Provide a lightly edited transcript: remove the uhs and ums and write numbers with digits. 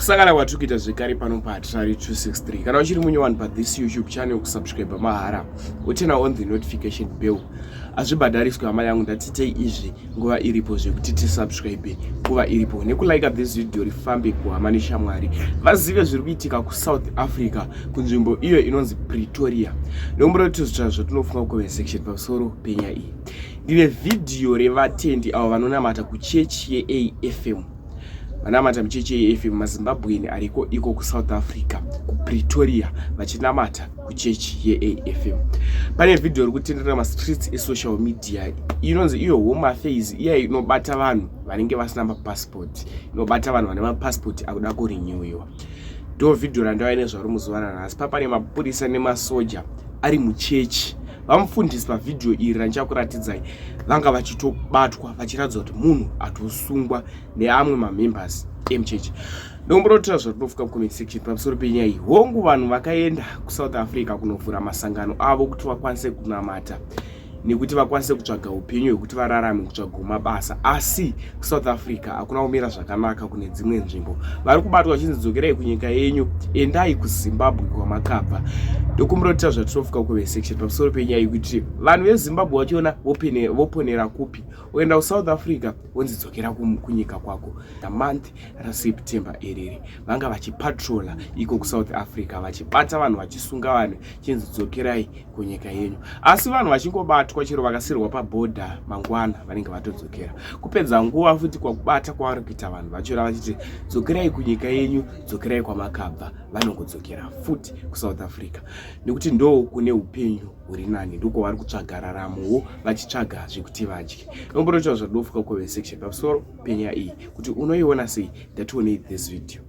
Kusangana kwatiri kuita zvekare pano paHatirari 263. Kana uchiri munyowani pathis YouTube channel, kusubscribe mahara, woturn on the notification bell. Hazvibhadhariswe hama yangu, ndatitei izvi nguva iripo zvekuti tisubscribe nguva iripo nekulike this video rifambe kuhama neshamwari vazive zviri kuitika kuSouth Africa kunzvimbo iyo inonzi Pretoria. Ndokumbira kuti zvitsva zvatinofunga kucomment section pamusoro penyaya iyi. Ndine vhidhiyo revatendi avo vanonamata kuchechi yeAFM, vanamata muchechi yeAFM, maZimbabwean ariko iko kuSouth Africa kuPretoria, vachinamata kuchechi yeAFM. Pane vhidhiyo ri kutenderera mastreets esocial media inonzi iyo Home Affairs iya inobata vanhu vanenge vasina mapassport, inobata vanhu vane mapassport akuda kurinyiwiwa. Ndo vhidhiyo randauya nezvaro muzuva ranhasi. Papane mapurisa nemasoja ari muchechi. Vamufundisi pavhidhiyo iri randichakuratidzai vanga vachitobatwa vachiratidza kuti munhu atosungwa neamwe mamembers emuchechi. Ndombototora zvatinofuka mucomment section pamusoro penyaya iyi. Hongu, vanhu vakaenda kuSouth Africa kunovhura masangano avo kuti vakwanise kunamata nekuti vakwanise kutsvaga upenyu hwekuti vararame, kutsvagawo mabasa, asi kuSouth Africa hakuna kumira zvakanaka. Kune dzimwe nzvimbo vari kubatwa vachinzi dzokerai kunyika yenyu, endai kuZimbabwe kwamakabva. Ndokumbira kutira zvatinofuka kucomment section pamusoro penyaya yekuti vanhu veZimbabwe vachiona voponera kupi, oenda kuSouth Africa wonzi dzokera kunyika kwako. Month raSeptember iriri vanga vachipatrola iko kuSouth Africa vachibata vanhu, vachisunga vanhu, chinzi dzokerai kunyika yenyu, asi vanhu vachingobatwa chero vakasirwa pabhodha, mangwana vanenge vatodzokera. Kupedza nguva futi kwakubata kwavari kuita vanhu vachora vachiti dzokerai kunyika yenyu, dzokerai kwamakabva, vanongodzokera futi kuSouth Africa nekuti ndo kune upenyu huri nani, ndokwavari kutsvaga raramowo, vachitsvaga zvekuti vadye. Nomboroita zvadofuka kucomment section pamusoro penyaya iyi kuti unoiona sei. Ndationei this video.